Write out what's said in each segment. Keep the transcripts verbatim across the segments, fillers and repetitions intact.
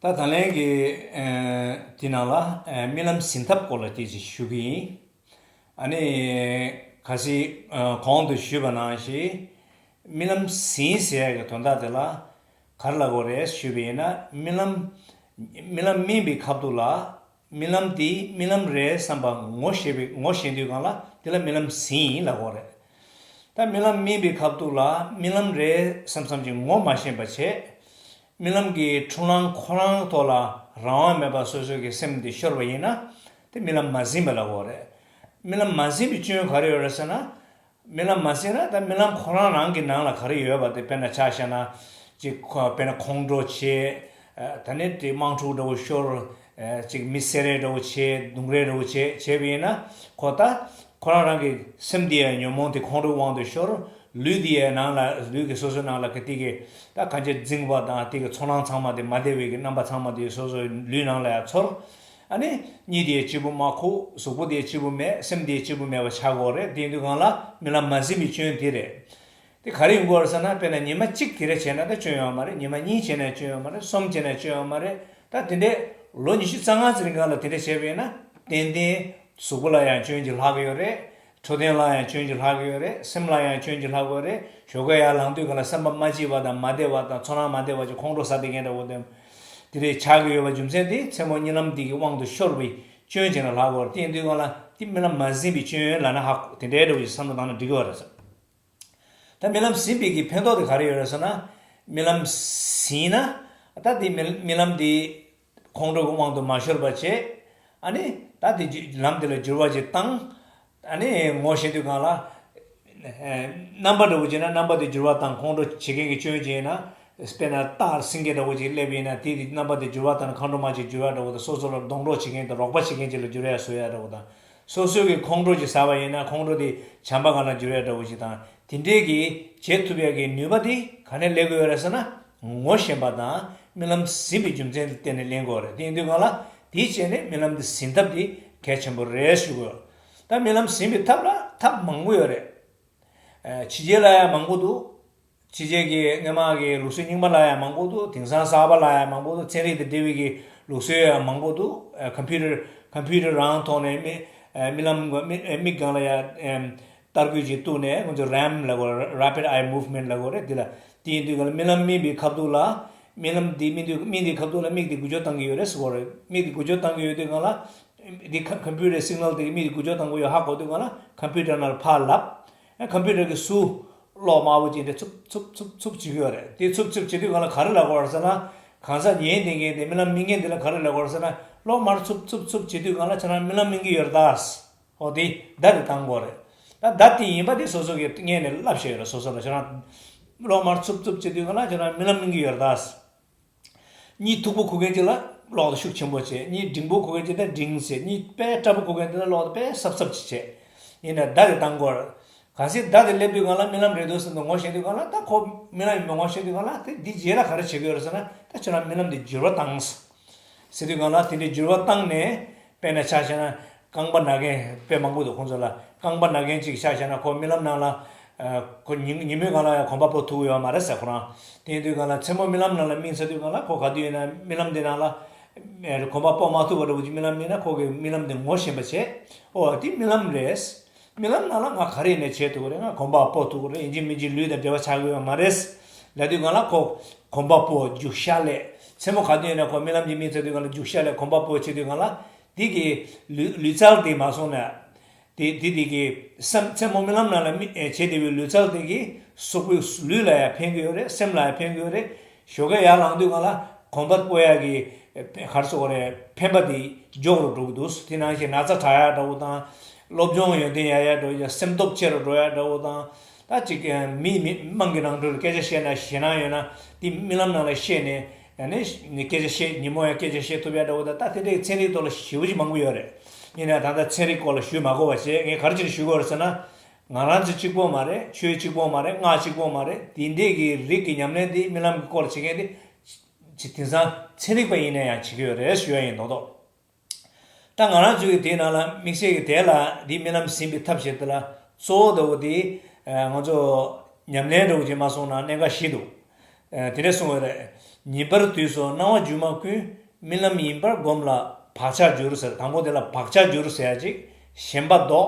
ད་ད་ལན་གྱི་ཨ་འདི་ནང་ལ་ཨ་རྨི་ལམ་ཟིན་ཐབས་སྐོར་ལ་ཏོག་ཙམ་ཞུ་གི་ཡིན། ཨ་ནི་གལ་སྲིད་ཨ་གོང་དུ་ཞུས་པ་ནང་བཞིན་རྨི་ལམ་ཟིན་ཟེར་ཡག་གི་དོན་དག་དེ་ལ་ག་རེ་ལབ་དགོས་རེད་ཞུས་པ་ཡིན་ན། རྨི་ལམ་རྨི་ལམ་རྨིས་པའི་ཁ་ཐུག་ལ་རྨི་ལམ་འདི་རྨི་ལམ་རེད་བསམ་པ་ངོ་ཤེས་པའི་ངོ་ཤེས་དུས་སྒང་ལ་དེ་ལ་རྨི་ལམ་ཟིན་ཡིན་ལབ་དགོས་རེད། ད་རྨི་ལམ་རྨིས་པའི་ཁ་ཐུག་ལ་རྨི་ལམ་རེད་བསམ་བསམ་གྱི་ངོ་མ་ཤེས་པ་བྱས། རྨི་ལམ་གྱི་འཁྲུལ་སྣང་ཁོ་རང་ཐོག་ལ་རང་དབང་མེད་པར་སོ་སོ་གི་སེམས་འདི་ཤོར་བ་ཡིན་ན། དེ་རྨི་ལམ་མ་ཟིན་པ་ལབ་དགོས་རེད། རྨི་ལམ་མ་ཟིན་པའི་སྐྱོན་ག་རེ་ཡོད་རེད་ཟེར་ན། རྨི་ལམ་མ་ཟིན་ན་ད་རྨི་ལམ་ཁོ་རང་རང་གི་ནང་ལ་ག་རེ་ཡོད་པ་དེ། དཔེར་ན་ཆ་བཞག་ན་ཅིག་ཁོ་དཔེར་ན་ཁོང་ཁྲོ་བྱེད། ཨ་ད་ནི་དེ་དམག་འཁྲུག་འདྲ་བོ་ཤོར། ཨ་ཅིག་མི་བསད་རེས་འདྲ་བོ་བྱེད། རྡུང་རེས་འདྲ་བོ་བྱེད་བྱས་པ་ཡིན་ན། ཁོ་ད་ཁོ་རང་རང་གི་སེམས་འདི་ཡང་ཉོན་མོངས་དེ་ཁོང་ཁྲོའི་དབང་དུ་ཤོར། ལུས་འདི་ཡང་ནང་ལ་ལུས་ཀྱི་སོ་སོའི་ནང་ལ་ག་དེ་གི་ད་གང་ཅི་རྫིང་བ་དང་དེ་གི་ཚོར་སྣང་ཚང་མ་དེ་མ་བདེ་བའི་གི་རྣམ་པ་ཚང་མ་དེ་སོ་སོའི་ལུས་ནང་ལ་ཡང་ཚོར། ཨ་ནི་གཉིད་དེ་གཅིག་པུ་མ་ཁུག་གཟུགས་པོ་དེ་གཅིག་པུ་མེད། སེམས་དེ་གཅིག་པུ་མེད་པ་ཆགས་དགོས་རེད། དེ་ཡིན་དུས་སྒང་ལ་རྨི་ལམ་མ་ཟིན་པའི་སྐྱོན་དེ་རེད། དེ་ག་རེ་ཡིན་དགོས་རེད་ཟེར་ན། དཔེར་ན་ཉི་མ་གཅིག་དེ་འདྲ་བྱས་ན་ད་སྐྱོན་ཡོད་མ་རེད། ཉི་མ་གཉིས་བྱས་ན་སྐྱོན་ཡོད་མ་རེད། གསུམ་བྱས་ན་སྐྱོན་ཡོད་མ་རེད། ད་དེ་འདྲས་ལོ་ཉི་ཤུ་རྩ་ལྔ་ཙམ་རིང་གང་ལ་དེ་འདྲ་བྱས་པ་ཡིན་ན་ཏན་ཏན་གཟུགས་པོ་ལ་ཡང་སྐྱོན་གྱིས་ལྷག་གི་ཡོད་རེད། འཕྲོད་བསྟེན་ལ་ཡང་སྐྱོན་གྱིས་ལྷག་གི་ཡོད་རེད། སེམས་ལ་ཡང་སྐྱོན་གྱིས་ལྷག་གི་ཡོད་རེད། ཞོགས་ཀས་ཡར་ལངས་དུས་གང་ལ་སེམས་པ་མ་སྐྱིད་པ་དང་མ་བདེ་བ་དང་ཚོར་སྣང་མ་བདེ་བ་ཅིག་ཁོང་ཁྲོ་ཟ་བསྡད་མཁན་འདྲ་བོ་དེ་དེ་འདྲས་ཆགས་ཀྱི་ཡོད་པ་རྒྱུ་མཚན་དེ་མཚན་མོ་རྨི་ལམ་འདི་གི་དབང་དུ་ཤོར་བའི་སྐྱོན་བྱས་ན་ལྷག་གི་ཡོད་རེད། དེ་ཡིན་དུས་གང་ལ་དེ་རྨི་ལམ་མ་ཟིན་པའི་སྐྱོན་ལབ་ན་ཧ་གོ་དེ་འདྲའི་འདྲ་བོ་ཞིག་བསམ་བློ་བཏང་ན་འགྲིག་གི་ཡོད་རེད་ཟེར། ད་རྨི་ལམ་ཟིན་པའི་གི་ཕན་ཐོགས་དེ་ག་རེ་ཡོད་རེད་ཟེར་ན། རྨི་ལམ་ཟིན་ན་ད་དེ་རྨི་རྨི་ལམ་དེ་ཁོང་ཁྲོ་གི་དབང་དུ་མ་ཤོར་བ་བྱས། ཨ་ནི་ད་དེ་ལམ་དེ་ལ་འགྱུར་བ་ཅིག་བཏང་། ཨ་ནི་ངོ་ཤེས་དུས་སྒང་ལ་རྣམ་པ་འདྲ་བོ་ཅིག་ན་རྣམ་པ་དེ་འགྱུར་བ་བཏང་། ཁོང་ཁྲོ་བྱེད་མཁན་གྱི་སྐྱོན་ཅིག་ཡིན་ན། དཔེར་ན་སྟག་སེང་གེ་འདྲ་བོ་ཅིག་སླེབས་ཡིན་ན་དེ་དེ་རྣམ་པ་དེ་འགྱུར་བ་བཏང་ན་མཁའ་འགྲོ་མ་ཅིག་འགྱུར་ཡ་འདྲ་བོ་དང་། སོ་སོ་ལ་སྡོང་གྲོགས་བྱེད་མཁན་དང་རོགས་པ་བྱེད་མཁན་ཅིག་ལ་འགྱུར་ཡ་བཟོ་ཡ་འདྲ་བོ་དང་། སོ་སོའི་གི་ཁོང་ཁྲོ་ཅིག་ཟ་བ་ཡིན་ན་ཁོང་ཁྲོ་དེ་བྱམས་པ་སྒང་ལ་འགྱུར་ཡ་འདྲ་བོ་ཅིག་དང་། དེ་འདྲས་ཀྱི་བྱེད་ཐུབ་ཡ་གི་ནུས་པ་དེ་ག་ནས་སླེབས་ཀྱི་ཡོད་རེད་ཟེར་ན། ངོ་ཤེས་པ་དང་རྨི་ལམ་ཟིན་པའི་རྒྱུ་མཚན་ལ་བརྟེན་ནས་ལེན་དགོས་རེད། དེ་ཡིན་དུས་སྒང་ལ་དེའི་ཆེད་ནས་རྨི་ལམ་འདི་ཟིན་ཐབས་འདི་གལ་ཆེན་པོ་རེད་ཞུ་དགོས། ད་རྨི་ལམ་ཟིན་པའི་ཐབས་ལ་ཐབས་མང་པོ་ཡོད་རེད། ཨ་ཕྱི་རྒྱལ་ལ་ཡང་མང་པོ་འདུག་ཕྱི་རྒྱལ་གྱི་སྔོན་མ་གི་ལུགས་སྲོལ་རྙིང་པ་ལ་ཡང་མང་པོ་འདུག་དེང་སང་གསར་པ་ལ་ཡང་མང་པོ་འདུག་ཚན་རིག་དང་འབྲེལ་བའི་གི་ལུགས་སྲོལ་ཡང་མང་པོ་འདུག་ཨ་ཀམ་པུ་ཊར་ཀམ་པུ་ཊར་རང་ཐོག་ནས་རྨི་ཨ་རྨི་ལམ་རྨི་མིག་སྒང་ལ་ཡང་ཨ་ཏར་སྐུད་ཅིག་གཏུགས་ནས་ང་ཚོ་རེམ་ལབ་དགོས། Rapid Eye Movement ལབ་དགོས་རེད། འདི་ལ་དེ་ཡིན་དུས་སྒང་ལ་རྨི་ལམ་རྨིས་པའི་ཁ་ཐུག་ལ་རྨི་ལམ་འདི་རྨི་དུས་མིག་འདི་ཁ་ཐུག་ལ་མིག་འདི་འགུལ་སྐྱོད་བཏང་གི་ཡོད་རེད་ཟེར་དགོས་རེད། མིག་འདི་འགུལ་སྐྱོད་བཏང་གི་ཡོད་དུས་སྒང་ལ་འདི་ཀམ་པུ་ཊར་སིག་ནལ་དེ་མིག་འདི་འགུལ་སྐྱོད་བཏང་གི་ཡོད་ཧ་གོ་དུས་སྒང་ལ་ཀམ་པུ་ཊར་ནང་ལ་ཕར་ལབ། ཨ་ཀམ་པུ་ཊར་གྱི་ཟུར་གློག་དམར་པོ་ཅིག་འདི་འཚུབ་འཚུབ་འཚུབ་འཚུབ་བྱེད་ཀྱི་ཡོད་རེད། དེ་འཚུབ་འཚུབ་བྱེད་དུས་སྒང་ལ་ག་རེ་ལབ་དགོས་རེད་ཟེར་ན། གང་ཟག་ཉན་བསྡད་མཁན་དེ་རྨི་ལམ་རྨི་མཁན་དེ་ལ་ག་རེ་ལབ་དགོས་རེད་ཟེར་ན། གློག་དམར་འཚུབ་འཚུབ་འཚུབ་བྱེད་དུས་སྒང་ལ་ཁྱེད་རང་རྨི་ལམ་རྨི་གི་ཡོད་རེད་ད། འོ་དེ་བརྡ་དེ་བཏང་དགོས་རེད། ད་བརྡ་དེ་ཡིན་པ་དེ་སོ་སོ་གིས་སྔོན་ནས་བསླབ་བཞག་ཡོད་རེད། སོ་སོ་ལ་ཁྱེད་རང་གློག་དམར་འཚུབ་འཚུབ་བྱེད་དུས་སྒང་ལ་ཁྱེད་རང་རྨི་ལམ་རྨི་གི་ཡོད་རེད་ད། གཉིད་མཐུག་པོ་ཁུག་མཁན་ཅིག་ལ་གློག་དེ་ཤུགས་ཆེན་པོ་བྱེད། གཉིད་འབྲིང་པོ་ཁུག་མཁན་ཅིག་ལ་འབྲིང་བྱེད། གཉིད་དཔེ་སྐྲག་པོ་ཁུག་མཁན་ཅིག་ལ་གློག་དེ་དཔེ་སྲབ་སྲབ་ཅིག་བྱེད། ཡིན་ནའི་བརྡ་དེ་བཏང་དགོས་རེད། གལ་སྲིད་བརྡ་དེ་སླེབས་དུས་སྒང་ལ་རྨི་ལམ་རེད་འདུག་ཟེར་ནས་ངོ་ཤེས་དུས་སྒང་ལ། ད་ཁོ་རྨི་ལམ་ཡིན་པ་ངོ་ཤེས་དུས་སྒང་ལ་དེ་འདི་རྗེས་ལ་ག་རེ་བྱེད་ཀྱི་ཡོད་རེད་ཟེར་ན། ད་ཁྱེད་རང་རྨི་ལམ་འདི་འགྱུར་བ་བཏང་ཟེར་དུས་སྒང་ལ། དེ་འདྲའི་འགྱུར་བ་བཏང་ནས་དཔེར་ན་ཆ་བཞག་ན་རྐང་པ་ན་མཁན་དཔེ་མང་པོ་འདུག་ཁོང་ཚོ་ལ་རྐང་པ་ན་མཁན་ཅིག་ཆ་བཞག་ན། ཁོ་རྨི་ལམ་ནང་ལ་ཨ་ཁོ་ཉིན་ཉིན་མོའི་སྒང་ལ་ཡང་གོམ་པ་སྤོ་ཐུབ་ཀྱི་ཡོད་མ་རེད་ཟེར་ཁོ་རང་། དེ་ཡིན་དུས་སྒང་ལ་མཚན་མོ་རྨི་ལམ་ནང་ལ་རྨིས་ཚར་དུས་སྒང་ལ་ཁོ་ག་དུས་ཡིན་ན་རྨི་ལམ་དེ་ནང་ལ་ཨ་གོམ་པ་སྤོ་མ་ཐུབ་པ་འདྲ་བོ་ཅིག་རྨི་ལམ་རྨིས་ན། ཁོ་གིས་རྨི་ལམ་དེ་ངོ་ཤེས་པ་བྱས། ཨོ་དེ་རྨི་ལམ་རེད། རྨི་ལམ་ནང་ལ་ང་ག་རེ་ཡིན་ནའི་བྱེད་ཐུབ་ཀྱི་རེད། ང་གོམ་པ་སྤོ་ཐུབ་ཀྱི་རེད། ཡིན་གཅིག་མིན་གཅིག་ལུས་དང་འབྲེལ་བ་ཆགས་ཀྱི་ཡོད་མ་རེད་ལབ་དུས་སྒང་ལ་ཁོ་གོམ་པ་སྤོ། རྒྱུག་ཤར་སླེབས། མཚན་མོ་ག་དུས་ཡིན་ན་ཁོ་རྨི་ལམ་གྱི་རྨིས་ཚར་དུས་སྒང་ལ་རྒྱུག་ཤར་སླེབས། གོམ་པ་སྤོ་བྱེད་དུས་སྒང་ལ་དེ་གི་ལུས་ལུས་རྩལ་དེ་མ་སོང་ན། དེ་དེ་དེ་གི་སེམས་མཚན་མོ་རྨི་ལམ་ནང་ལ་རྨི་ཨེ་བྱེད་བསྡད་པའི་ལུས་རྩལ་དེ་གི་གཟུགས་པོའི་ལུས་ལ་ཡང་ཕན་གྱི་ཡོད་རེད། སེམས་ལ་ཡང་ཕན་གྱི་ཡོད་རེད། ཞོགས་ཀས་ཡར་ལངས་དུས་སྒང་ལ་གོམ་པ་སྤོ་ཡག་གི་ཨེ་ག་རེ་ཟེར་དགོས་རེད། ཕན་པ་དེ་མགྱོགས་རུ་འགྲོ་གི་འདུག་དེ་ནང་བཞིན་ན་ཚ་དྲག་ཡག་འདྲ་བོ་དང་། སློབ་སྦྱོང་ཡོན་ཏན་ཡར་ཡར་འགྲོ་ཡག་སེམས་སྟོབས་ཆེ་རུ་འགྲོ་ཡག་འདྲ་བོ་དང་། ད་ཅིག་མི་མི་དམངས་ཀྱི་ནང་ཁྲོད་ལ་སྐད་ཆ་བཤད་ན་ཞེད་སྣང་ཡོད་ན་དེ་རྨི་ལམ་ནང་ལ་བཤད་ནས། ཡང་ནས་སྐད་ཆ་བཤད། ཉིན་མོ་ཡང་སྐད་ཆ་བཤད་ཐུབ་ཡག་འདྲ་བོ་དང་། ད་དེ་འདྲའི་ཚན་རིག་ཐོག་ལ་ཞེ་པོ་ཅིག་མང་པོ་ཡོད་རེད། ཡིན་ནའི་ད་ལྟ་ཚན་རིག་སྐོར་ལ་ཞུ་མ་དགོས་པ་བྱས། ངས་ག་རེ་ཅིག་ཞུ་དགོས་རེད་ཟེར་ན། ང་རང་ཚོ་གཅིག་པོ་མ་རེད། ཁྱོད་གཅིག་པོ་མ་རེད། ང་གཅིག་པོ་མ་རེད། དེ་འདྲའི་གི་རིགས་ཀྱི་ཉམས་ལེན་དེ་རྨི་ལམ་གྱི་སྐོར་ལ་བྱེད་མཁན་དེ་ཅིག་དེང་སང་ཚན་རིག་པ་ཡིན་ན་ཡང་བྱེད་ཀྱི་ཡོད་རེད་ཞུ་ཡག་ཡིན་མདོག་མདོག་ད་ང་རང་ཚོའི་དེའི་ནང་ལ་དམིགས་བསལ་གྱི་དེ་ལ་འདི་རྨི་ལམ་ཟིན་པའི་ཐབས་ཤེས་དེ་ལ་གཙོ་བོ་འདྲ་བོ་དེ་ང་ཚོ་ཉམས་ལེན་འདྲ་བོ་ཅིག་མ་སོང་ན་གནད་འགག་བཞི་འདུག་དེ་འདྲ་གསུངས་ཡོད་རེད། ཉིན་པར་དུས་སུ་སྣང་བ་སྒྱུ་མ་ཀུན། རྨི་ལམ་ཡིན་པར་སྒོམ་ལ་བག་ཆགས་འགྱུར་ཟེར། དང་པོ་དེ་ལ་བག་ཆགས་འགྱུར་ཟེར་ཡ་ཅིག་ཞེན་པ་ལྡོག་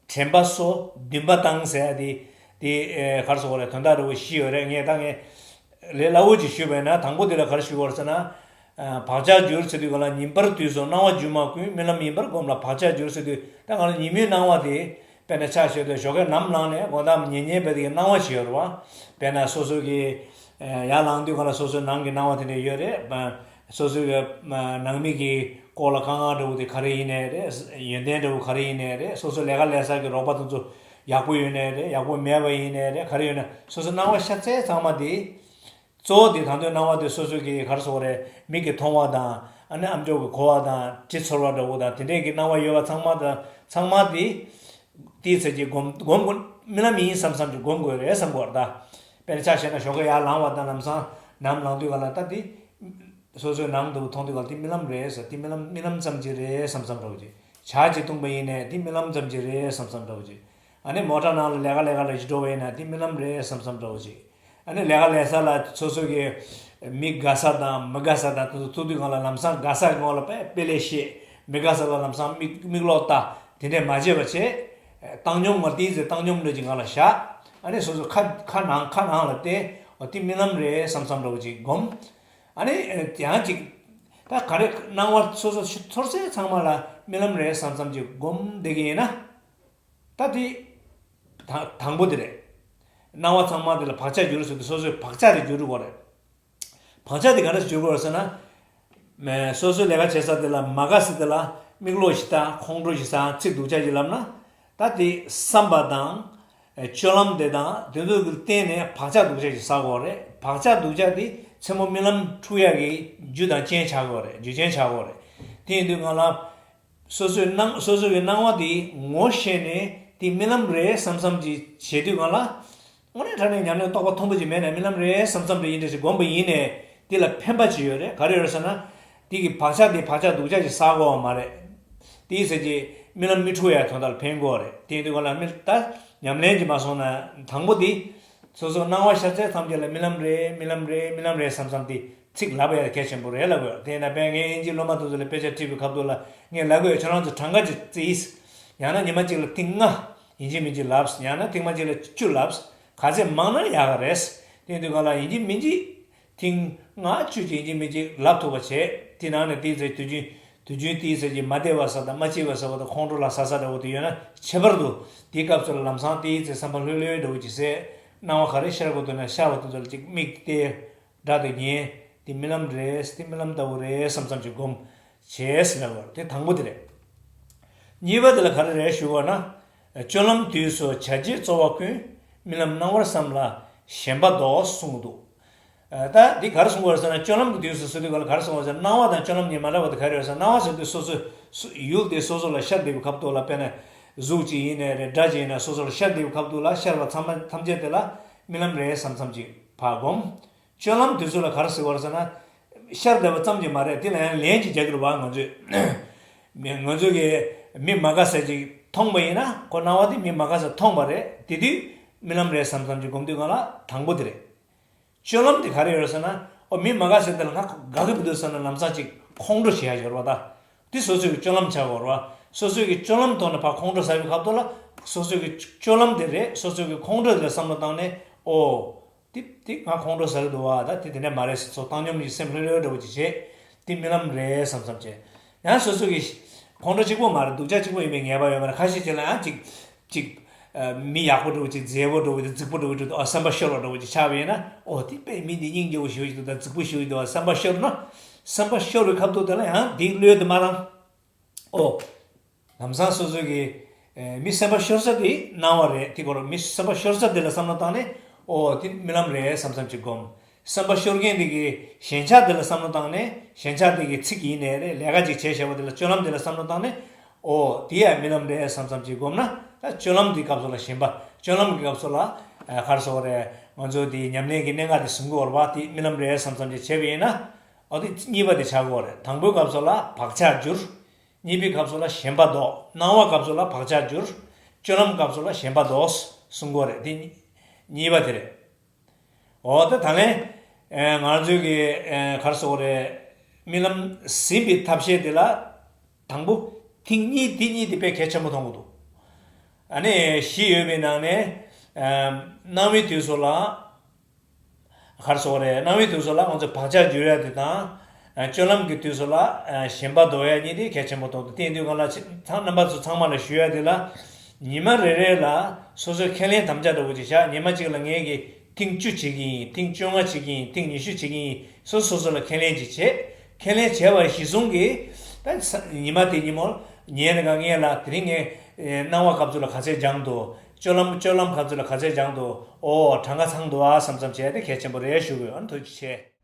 དྲན་པ་གསོ། འདུན་པ་བཏང་ཟེར་ཡ་དེ། དེ་ཨེ་ག་རེ་ཟེར་དགོས་རེད། དོན་དག་འདྲ་བོ་བཞི་ཡོད་རེད། ངས་ད་ངས་ལས་སླ་བོ་ཅིག་ཞུས་པ་ཡིན་ན། དང་པོ་དེ་ལ་ག་རེ་ཞུ་དགོས་རེད་ཟེར་ན། ཨ་བག་ཆགས་འགྱུར་ཟེར་དུས་ག་ལ། ཉིན་པར་དུས་སུ་སྣང་བ་སྒྱུ་མ་ཀུན། རྨི་ལམ་ཡིན་པར་སྒོམ་ལ་བག་ཆགས་འགྱུར་ཟེར་དུས། ད་ག་ལ་ཉིན་མོའི་སྣང་བ་དེ། དཔེར་ན་ཆ་བཞག་དུས་ཞོགས་ཀས་ནམ་ལངས་ནས་དགོང་དག་ཉལ་ཉལ་བའི་དེ་གི་སྣང་བ་ཞིག་ཡོད་རེད་བ། དཔེར་ན་སོ་སོ་གི་ཨ་ཡར་ལངས་དུས་ག་ལ་སོ་སོའི་ནང་གི་སྣང་བ་དེ་འདྲ་ཡོད་རེད། སོ་སོའི་ནང་མི་གི་སྐོར་ལ་དཀའ་ངལ་འདྲ་བོ་དེ་ག་རེ་ཡིན་ནའི་རེད། ཡོན་ཏན་འདྲ་བོ་ག་རེ་ཡིན་ནའི་རེད། སོ་སོ་ལས་ཀ་ལས་ས་གི་རོགས་པ་དེ་ཚོ་ཡག་པོ་ཡོད་ནའི་རེད། ཡག་པོ་མེད་པ་ཡིན་ནའི་རེད། ག་རེ་ཡོད་ན་སོ་སོའི་སྣང་བ་ཤར་ཚད་ཚང་མ་དེ། གཙོ་བོ་དེ་ད་དུང་སྣང་བ་དེ་སོ་སོ་གི་ག་རེ་ཟེར་དགོས་རེད། མིག་གིས་མཐོང་བ་དང་། ཨ་ནི་ཨམ་ཅོག་གིས་གོ་བ་དང་། དྲི་ཚོར་བ་འདྲ་བོ་དང་། དེ་འདྲས་ཀྱི་སྣང་བ་ཡོད་པ་ཚང་མ་དང་། ཚང་མ་དེ། དེའི་ཚེ་གཅིག་སྒོམ་སྒོམ་དགོས། རྨི་ལམ་ཡིན་བསམ་བསམ་གྱི་སྒོམ་དགོས་རེད་བསམ་དགོས་རེད་ད། དཔེར་ན་ཆ་བཞག་ན་ཞོགས་ཀས་ཡར་ལངས་པ་དང་། ལམ་སང་ནམ་ལངས་དུས་ག་ལ་ད་དེ། སོ་སོའི་ནང་དུ་མཐོང་དུས་ག་ལ་དེ་རྨི་ལམ་རེད་ཟེར། དེ་རྨི་ལམ་རྨི་ལམ་ཙམ་ཅིག་རེད་བསམ་བསམ་འདྲ་བོ་ཅིག་ཇ་ཅིག་བཏུང་པ་ཡིན་ནའི་དེ་རྨི་ལམ་ཙམ་ཅིག་རེད་བསམ་བསམ་འདྲ་བོ་ཅིག་ཨ་ནི་མོ་ཊ་ནང་ལ་ལས་ཀ་ལས་ཀ་ལ་ཞིག་འགྲོ་བ་ཡིན་ན་དེ་རྨི་ལམ་རེད་བསམ་བསམ་འདྲ་བོ་ཅིག་ཨ་ནི་ལས་ཀ་ལས་ས་ལ་སོ་སོ་གི་མི་དགའ་ས་དང་མི་དགའ་ས་དང་དེ་ཚོ་ཐུག་དུས་སྒང་ལ་ལམ་སང་དགའ་ས་གི་ངོ་ལ་དཔེ་དཔེ་ལས་ཤེས། མི་དགའ་ས་ལ་ལམ་སང་མིག་མིག་ལོག་ལྟ། དེ་འདྲས་མ་བྱེད་པ་བྱེད། བཏང་སྙོམས་ངོ་ལ་དེའི་ཚེ་བཏང་སྙོམས་འདྲ་ཅིག་སྒང་ལ་བཞག་ཨ་ནི་སོ་སོ་ཁ་ཁ་ནང་ཁ་ནང་ལ་བལྟས། འོ་དེ་རྨི་ལམ་རེད་བསམ་བསམ་འདྲ་བོ་ཅིག་སྒོམ། ཨ་ནི་ཡང་ཅིག་ད་ག་རེ་སྣང་བ་སོ་སོ་ཚོར་ཚད་ཚང་མ་ལ་རྨི་ལམ་རེད་བསམ་བསམ་ཅིག་སྒོམ་བསྡད་ཀྱི་ཡིན་ན། ད་དེ་ད་དང་པོ་དེ་རེད། སྣང་བ་ཚང་མ་དེ་ལ་བག་ཆགས་འགྱུར་ཟེར་དུས་སོ་སོའི་བག་ཆགས་དེ་འགྱུར་དགོས་རེད། བག་ཆགས་དེ་ག་འདྲ་ཞིག་འགྱུར་དགོས་རེད་ཟེར་ན། མེ་སོ་སོའི་ལས་ཀ་བྱེད་ས་དེ་ལ་མ་དགའ་ས་དེ་ལ་མིག་ལོག་ཞིག་ལྟ། ཁོང་ཁྲོ་ཞིག་ཟ། ཚིག་སྡུག་ཅག་ཞིག་ལབ་ན། ད་དེ་བསམ་པ་དང་། སྤྱོད་ལམ་དེ་དང་དེ་ཚོ་གི་སྟེང་ནས་བག་ཆགས་སྡུག་ཅག་ཞིག་ཟ་དགོས་རེད། བག་ཆགས་སྡུག་ཅག་དེ་མཚན་མོ་རྨི་ལམ་འཁྲུག་ཡག་གི་རྒྱུ་དང་རྐྱེན་ཆགས་དགོས་རེད། རྒྱུ་རྐྱེན་ཆགས་དགོས་རེད། དེ་ཡིན་དུས་སྒང་ལ། སོ་སོའི་སྣང་སོ་སོ་གི་སྣང་བ་དེ་ངོ་ཤེས་ནས་དེ་རྨི་ལམ་རེད་བསམ་བསམ་ཅིག་བྱེད་དུས་སྒང་ལ། དངོས་གནས་དྲང་གནས་ཉམས་ལེན་རྟོགས་པ་མཐོན་པོ་ཅིག་མེད་ན་རྨི་ལམ་རེད་བསམ་བསམ་འདྲ་ཡིན་འདྲ་ཞིག་སྒོམ་པ་ཡིན་ནའི་དེ་ལ་ཕན་པ་ཅིག་ཡོད་རེད། ག་རེ་ཡོད་རེད་ཟེར་ན། དེ་གི་བག་ཆགས་དེ་བག་ཆགས་སྡུག་ཅག་ཅིག་ཟ་དགོས་པ་མ་རེད། དེའི་ཚེ་གི་རྨི་ལམ་མི་འཁྲུག་ཡ་དོན་དག་ལ་ཕན་གྱི་ཡོད་རེད། དེ་ཡིན་དུས་སྒང་ལ་རྨི་ད་ཉམས་ལེན་གྱི་མ་སོང་ན་དང་པོ་དེ། སོ་སོ་སྣང་བ་ཤར་ཚད་ཐམས་ཅད་ལ་རྨི་ལམ་རེད། རྨི་ལམ་རེད། རྨི་ལམ་རེད་བསམ་བསམ་དེ་ཚིག་ལབ་ཡ་གལ་ཆེན་པོ་རེད་ལབ་དགོས། དེས་ན་དཔེར་ངས་དབྱིན་ཇིའི་སློབ་མ་དེ་ཚོ་ལ་དཔེ་ཆ་ཁྲིད་པའི་སྐབས་དུ་ལ་ངས་ལབ་དགོས། ཁྱོད་རང་ཚོ་གྲངས་ཀ་ཅིག་བརྩིས། ཡང་ན་ཉི་མ་གཅིག་ལ་ཐེངས་ལྔ་ཡིན་གཅིག་མིན་གཅིག་ལབ། ཡང་ན་ཐེངས་མ་གཅིག་ལ་བཅུ་ལབ། ག་ཚད་མང་ན་ཡག་ག་རེད། དེ་དུས་སྒང་ལ་ཡིན་གཅིག་མིན་གཅིག་ཐེངས་ལྔ་བཅུ་ཅིག་ཡིན་གཅིག་མིན་གཅིག་ལབ་ཐུབ་པ་བྱས། དེ་ནང་ནས་དེའི་ཚེ་དུས་རྒྱུན་དུས་རྒྱུན་དེའི་ཚེ་གི་མ་བདེ་བ་ཟ་དང་མ་སྐྱིད་པ་ཟ་བ་དང་ཁོང་ཁྲོ་ལ་ཟ་ཟ་འདྲ་བོ་དེ་ཡོད་ན། ཁྱད་པར་དུ་དེའི་སྐབས་སུ་ལ་ལམ་སང་དེའི་ཚེ་བསམ་པ་ལྷོད་ལྷོད་འདྲ་བོ་ཅིག་བྱས། སྣང་བ་ག་རེ་ཤར་དགོས་འདུག་ན་ཤར་བ་དེ་ཚོ་ལ་ཅིག་མིག་བལྟས། སྒྲ་དེ་ཉན། དེ་རྨི་ལམ་རེད། དེ་རྨི་ལམ་ལྟ་བུ་རེད་བསམ་བསམ་ཅིག་སྒོམ་བྱས་ཟེར་བ་དེ་དང་པོ་དེ་རེད། གཉིས་པ་དེ་ལ་ག་རེ་རེད་ཞུ་བ་ན། སྤྱོད་ལམ་དུས་སུ་བྱ་བྱེད་རྩོལ་བ་ཀུན། རྨི་ལམ་སྣང་བར་བསམ་ལ་ཞེན་པ་ལྡོག་གསུངས་འདུག་ད་འདི་ག་རེ་གསུང་གི་ཡོད་ཟེར་ན། སྤྱོད་ལམ་གྱི་དུས་སུ་ཟེར་དུས་ག་ལ་ག་རེ་གསུང་གི་ཡོད་ཟེར་ན། སྣང་བ་དང་སྤྱོད་ལམ་གཉིས་མ་འདྲ་བ་དེ་ག་རེ་ཡོད་ཟེར་ན། སྣང་བ་ཟེར་དུས་སོ་སོའི་སུ་ཡུལ་དེ་སོ་སོ་ལ་ཤར་བསྡད་པའི་སྐབས་དུ་ལ། དཔེར་ན་གཟུགས་ཅིག་ཡིན་ནའི་རེད། སྒྲ་ཅིག་ཡིན་ན་སོ་སོ་ལ་ཤར་བསྡད་པའི་སྐབས་དུ་ལ། ཤར་བ་ཚང་མ་ཐམས་ཅད་དེ་ལ་རྨི་ལམ་རེད་བསམ་བསམ་ཅིག་ཕར་སྒོམ། སྤྱོད་ལམ་དེ་ཚོ་ལ་ག་རེ་ཟེར་བ་རེད་ཟེར་ན། ཤར་བསྡད་པ་ཙམ་གྱིས་མ་རེད། དེ་ལ་ཡང་ལན་ཅིག་རྒྱག་གི་རེད་བ། ང་ཚོས་མི་ང་ཚོ་གིས་མི་མ་དགའ་ས་ཅིག་མཐོང་པ་ཡིན་ན། ཁོ་སྣང་བ་དེ་མི་མ་དགའ་ས་མཐོང་པ་རེད། དེ་དུས་རྨི་ལམ་རེད་བསམ་བསམ་ཅིག་སྒོམ་དུས་སྒང་ལ་དང་པོ་དེ་རེད། སྤྱོད་ལམ་དེ་ག་རེ་ཡོད་རེད་ཟེར་ན། ཨོ་མི་མ་དགའ་ས་དེ་ལ་ང་དགའ་གི་མི་འདུག་ཟེར་ན་ལམ་སང་ཅིག་ཁོང་ཁྲོ་བྱེད་ཡ་ཡོད་རེད་བ་ད། དེ་སོ་སོའི་སྤྱོད་ལམ་ཆགས་ཡོད་རེད་བ། སོ་སོའི་གི་སྤྱོད་ལམ་ཐོག་ནས་ཕར་ཁོང་ཁྲོ་ཟ་བའི་སྐབས་དུ་ལ། སོ་སོའི་གི་སྤྱོད་ལམ་དེ་རེད། སོ་སོའི་གི་ཁོང་ཁྲོ་དེ་ལ་བསམ་བློ་བཏང་ནས། ཨོ། དེ་དེ་ང་ཁོང་ཁྲོ་ཟ་གི་འདུག་བ། ད་དེ་དེ་འདྲ་མ་རེད་ཟེར་ཚོ་བཏང་སྙོམས་ཀྱི་སེམས་ལྷོད་ལྷོད་འདྲ་བོ་ཅིག་བྱེད། དེ་རྨི་ལམ་རེད་བསམ་བསམ་བྱེད། ཡང་སོ་སོ་གི་ཁོང་ཁྲོ་གཅིག་པོ་མ་རེད། སྡུག་ཅག་གཅིག་པོ་ཡིན་པའི་ངེས་པ་ཡོད་མ་རེད། ཁ་ཤས་ཅིག་ལ་ཡང་ཅིག་ཅིག་ཨ་མི་ཡག་པོ་འདྲ་བོ་ཅིག་མཛེས་པོ་འདྲ་བོ་ཅིག་རྫིག་པོ་འདྲ་བོ་ཅིག་འདུག་ཨ་སེམས་པ་ཤོར་བ་འདྲ་བོ་ཅིག་ཆགས་པ་ཡིན་ན། ཨོ་དེ་དཔེ་མི་འདི་སྙིང་རྗེ་བོ་ཞེ་པོ་ཅིག་འདུག་ད་རྫིག་པོ་ཞེ་པོ་ཅིག་འདུག་ཨ་སེམས་པ་ཤོར་ན། སེམས་པ་ཤོར་བའི་སྐབས་དུ་དེ་ལ་ཡང་དེའི་བློས་དེ་མ་བཏང་། ཨོ། ལམ་སང་སོ་སོ་གི་ཨེ་མི་སེམས་པ་ཤོར་ས་དེ་སྣང་བ་རེད། དེ་སྐོར་མི་སེམས་པ་ཤོར་ས་དེ་ལ་བསམ་བློ་བཏང་ནས། ཨོ་དེ་རྨི་ལམ་རེད་བསམ་བསམ་ཅིག་སྒོམ། སེམས་པ་ཤོར་མཁན་དེ་གི་ཞེན་ཆགས་དེ་ལ་བསམ་བློ་བཏང་ནས། ཞེན་ཆགས་དེ་གི་ཚིག་ཡིན་ནའི་རེད། ལས་ཀ་ཅིག་བྱས་བྱས་པ་དེ་ལ་སྤྱོད་ལམ་དེ་ལ་བསམ་བློ་བཏང་ནས། ཨོ་དེ་ཡང་རྨི་ལམ་རེད་བསམ་བསམ་ཅིག་སྒོམ་ན། ད་སྤྱོད་ལམ་དེའི་སྐབས་སུ་ལ་ཞེན་པ། སྤྱོད་ལམ་གྱི་སྐབས་སུ་ལ་ཨ་ག་རེ་ཟེར་དགོས་རེད། ང་ཚོ་དེ་ཉམས་ལེན་གྱི་གནད་འགག་དེ་བཟུང་གི་ཡོད་རེད་བ། དེ་རྨི་ལམ་རེད་བསམ་བསམ་ཅིག་བྱས་པ་ཡིན་ན། ཨོ་དེ་གཉིས་པ་དེ་ཆགས་ཀྱི་ཡོད་རེད། དང་པོའི་སྐབས་སུ་ལ་བག་ཆགས་འགྱུར། གཉིས་པའི་སྐབས་སུ་ལ་ཞེན་པ་ལྡོག་སྣང་བ་སྐབས་སུ་ལ་བག་ཆགས་འགྱུར། སྤྱོད་ལམ་སྐབས་སུ་ལ་ཞེན་པ་ལྡོག་གསུང་གི་ཡོད་རེད། དེ་གཉིས་པ་དེ་རེད། འོ་ད་ད་ལན། ཨེ་ང་ཚོའི་གི་ཨེ་ག་རེ་ཟེར་དགོས་རེད། རྨི་ལམ་ཟིན་པའི་ཐབས་ཤེས་དེ་ལ་དང་པོ་ཐེངས་གཉིས། དེ་གཉིས་དེ་དཔེ་གལ་ཆེན་པོ་མཐོང་གི་འདུག་ཨ་ནི་བཞི་ཡོད་པའི་ནང་ནས་ཨེ་སྣང་བའི་དུས་སུ་ལ། ག་རེ་ཟེར་དགོས་རེད། སྣང་བའི་དུས་སུ་ལ་ང་ཚོས་བག་ཆགས་འཇུ་ཡ་དེ་དང་། ཨ་སྤྱོད་ལམ་གྱི་དུས་སུ་ལ་ཨ་ཞེན་པ་ཟློག་ཡ་གཉིས་དེ་གལ་ཆེན་པོ་མཐོང་འདུག་དེ་ཡིན་དུས་ང་ལ་ཚང་རྣམ་པ་ཚོ་ཚང་མ་ལ་ཞུ་ཡ་དེ་ལ། ཉི་མ་རེ་རེ་ལ་སོ་སོའི་ཁས་ལེན་དམ་བཅའ་འདྲ་བོ་ཅིག་བཞག་ཉི་མ་གཅིག་ལ་ངས་ཀྱི་ཐེངས་བཅུ་བྱེད་ཀྱི་ཡིན། ཐེངས་བཅོ་ལྔ་བྱེད་ཀྱི་ཡིན། ཐེངས་ཉི་ཤུ་བྱེད་ཀྱི་ཡིན། སོ་སོ་སོ་ལ་ཁས་ལེན་ཅིག་བྱེད། ཁས་ལེན་བྱས་པ་གཞི་བཟུང་གིས་ད་ས་ཉི་མ་དེ་ཉིན་མོར་ཉལ་ནས་ག་ངས་ལ་དེ་རིང་ངས་ཨེ་སྣང་བ་སྐབས་སུ་ལ་ག་ཚད་སྦྱངས་འདུག་སྤྱོད་ལམ་སྤྱོད་ལམ་སྐབས་སུ་ལ་ག་ཚད་སྦྱངས་འདུག་ཨོ་གྲངས་ཀ་ཚང་འདུག་ཨ་བསམ་བསམ་བྱས་ཏེ་གལ་ཆེན་པོ་རེད་ཞུ་དགོས། ཨ་ནི་ཐུགས་རྗེ་ཆེ།